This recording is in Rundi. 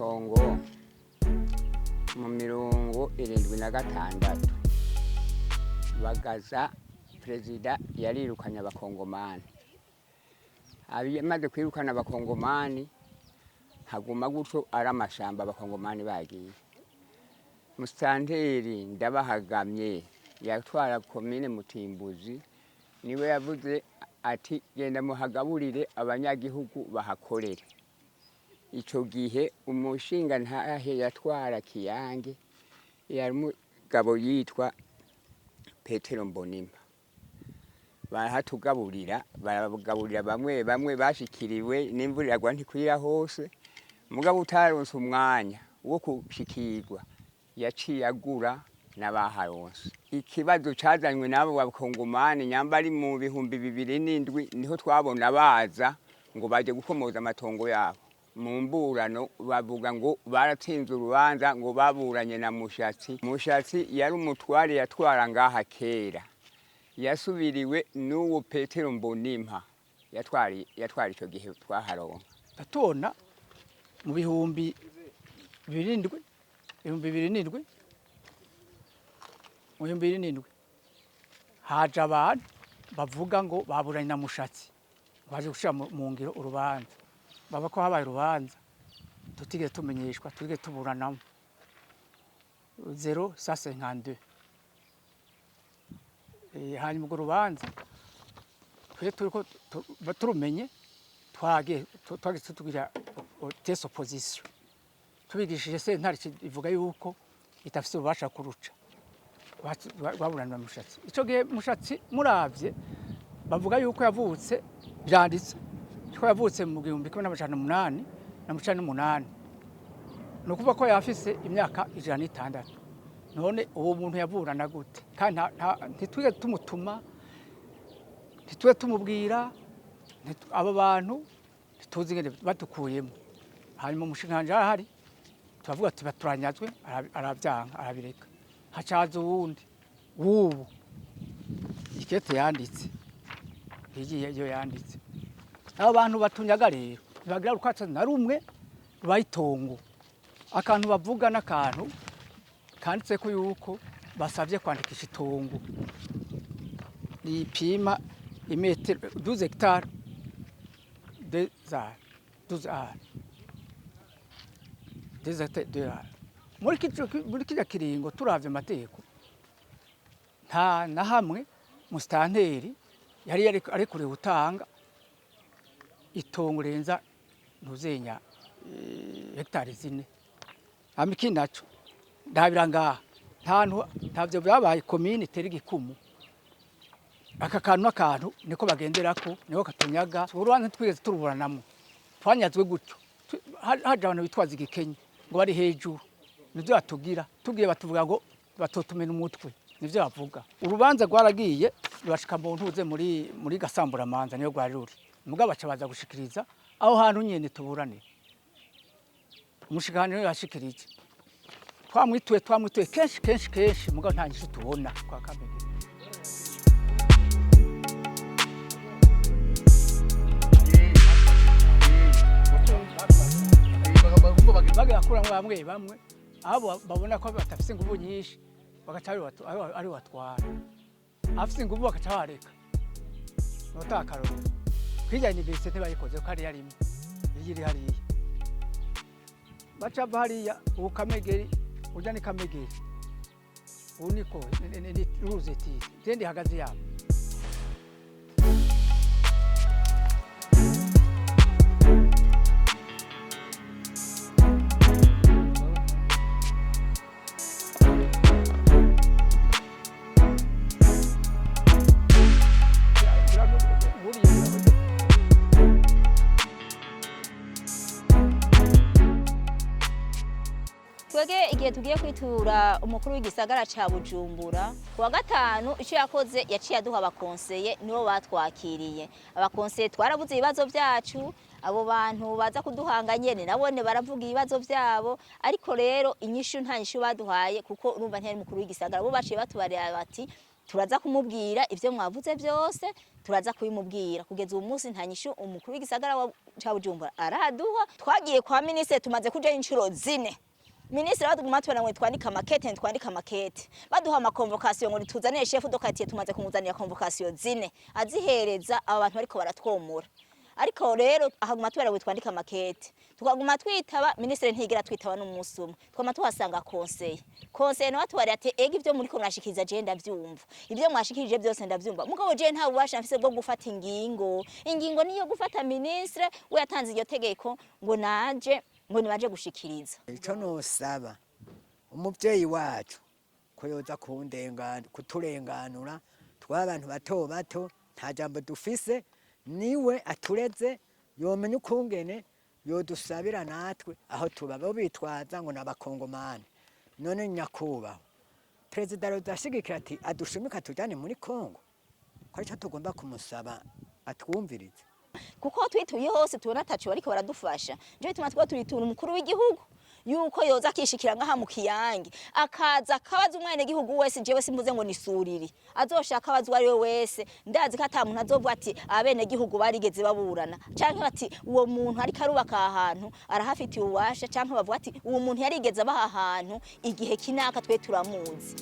Matongo mu 76, Bagaza perezida yarirukanye Abakongomani. Amaze kwirukana Abakongomani, haguma gutyo ari amashamba. Abakongomani bagiye, musitanteri Ndabahagamye yatwara komine Mutimbuzi niwe yavuze ati: "Genda muhagaburire abanyagihugu bahakorere." Ico gihe umushinga ntahe yatwara Kiyange yari umugabo yitwa Petero Mbonimpa. Barahatugaburira, baragaburira bamwe bamwe bashikiriwe n'imvura iragwa ntikwira hose. Mugabo utaronse umwanya wo gushikirwa yaciye agura n'abaharonse. Ikibazo cazanywe n'abo Bakongomani nyamba ari mu 2007, niho twabona baza ngo baje gukomoza amatongo yabo. Mu mburano bavuga ngo baratsinze urubanza, ngo baburanye na Mushatsi. Mushatsi yari umutware yatwara ngaha kera, yasubiriwe n'uwo Petero Mbonimpa yatwara ico gihe twaharonka. Ndatona mu 2007, 2007, mu 2007 haje abantu bavuga ngo baburanye na Mushatsi, baje gushira mu ngiro urubanza. Baba ko habaye urubanza tutigeze tumenyeshwa, tutigeze tuburanamo, 0152. Hanyuma urwo rubanza twe turiko turumenye, twagiye tugira tese opposition, tubigishije sentare ivuga yuko itafise ububasha kuruca rwaburanira Mushatsi. Ico gihe Mushatsi muravye bavuga yuko yavutse, byanditse ko yavutse mu 1898, ni ukuvuga ko yafise imyaka 106. None uwo muntu yaburana gute? Kandi ntitwigeze tumutuma, ntitwigeze tumubwira. Abo bantu ntituzi ingene badukuyemo. Hanyuma umushikiranganji arahari, turavuga ati baturanyazwe, aravyanka, arabireka. Hacaza uwundi w'ubu, ikete yanditse igiye iyo yanditse. Abo bantu batunyaga rero ntibagira urukatsa na rumwe rubaye itongo. Akantu bavuga n'akantu kanditse ko yuko basabye kwandikisha itongo ripima imetero 12 hectares de ares, 12 ares, 2 hectares de ares. Muri kirya kiringo, turavye amategeko, nta na hamwe musitanteri yari arekuriwe gutanga itongo renza ntuzenya hectare 4. Hama ikindi naco ndabira ngaha, nta ntavyo byabaye komine itera igikumu. Aka kantu n'akantu niko bagenderako, niko katunyaga. Urubanza ntitwigeze turuburanamo, twanyazwe gutyo. Haje abantu bitwaza igikenye ngo bari hejuru, nivyo batugira. Tugiye batuvuga ngo batotumena umutwe, nivyo bavuga. Urubanza rwaragiye rurashika mu ntuze muri gasamburamanza, niyo rwari ruri. Mugabo baca baza gushikiriza aho hantu nyene tuburanira. Umushikiranganje niwe yashikirije. Twamwituye, twamwituye kenshi kenshi kenshi, mugabo nta nyishu tubona kwa Kamegeri. Bagakuramwo bamwe bamwe abo babona ko batafise inguvu nyinshi, bagaca ari batwara. Afise inguvu bagaca bareka. Nota akarorero kwirya université ntibayikoze ko hariya rimwe iyo iri hariya baca bava hariya. Ubu Kamegeri urya ni Kamegeri, ubu niko ni ruzitiro je ndihagaze yabo. Buriya. Twebwe igihe tugiye kwitura umukuru w'igisagara ca Bujumbura ku wa gatanu, icyo yakoze yaciye aduha abakonseye, nibo batwakiriye. Abakonseye twarabuze ibibazo byacu, abo bantu baza kuduhanga nyene nabone baravuga ibibazo byabo, ariko rero inyishu nta nyishu baduhaye, kuko urumva ntiyari umukuru w'igisagara. Bo baciye batubarira bati Turaza kumubwira ivyo mwavuze byose, turaza kubimubwira. Kugeza uyu munsi nta nyishu umukuru w'igisagara ca Bujumbura araduha. Twagiye kwa minisitiri, tumaze kujayo inshuro 4. Minisitiri baduguma tubona ngo twandike amakete, ntitwandike amakete. Baduha ama convocation ngo nituzanire chef de quartier, tumaze kumuzanira convocation 4, azihereza aba bantu bariko baratwomora. Ariko rero ahaguma tubera ngo twandike amakete, tukaguma twitaba minisitiri, ntigera twitaba n'umunsi umwe. Twama tuhasanga conseiller. Conseiller nawe atubariye ati: "Ega ivyo muriko murashikiriza je ndavyumva, ivyo mwashikirije byose ndavyumva, mugabo je nta bubasha mfise bwo gufata ingingo. Ingingo niyo gufata minisitiri, we yatanze iryo tegeko ngo naje ngo nibaje gushikiriza." Icyo nosaba umubyeyi wacu ko yoza kuturenganura tw'abantu bato bato, nta jambo dufise, niwe atureze, yomenya ukungene yodusabira natwe aho tuba. Bo bitwaza ngo n'Abakongomani. None nyakubahwa perezida rozashigikira ati adushimika tujane muri Kongo, ko aricyo tugomba kumusaba, atwumvirize. Kuko twituye hose tubona ataco bariko baradufasha. Nico gituma twa turitura umukuru w'igihugu yuko yoza akishikira ngaha mu Kiyange, akaza akabaza umwenegihugu wese. Jewe simvuze ngo nisuriri, azoshaka abaza uwo ari we wese. Ndazi ko ata muntu azovuga ati abenegihugu barigeze baburana, canke bati uwo muntu ariko arubaka aha hantu arahafitiye ububasha, canke bavuga ati uwo muntu yarigeze abaha ahantu igihe kinaka, twe turamuzi.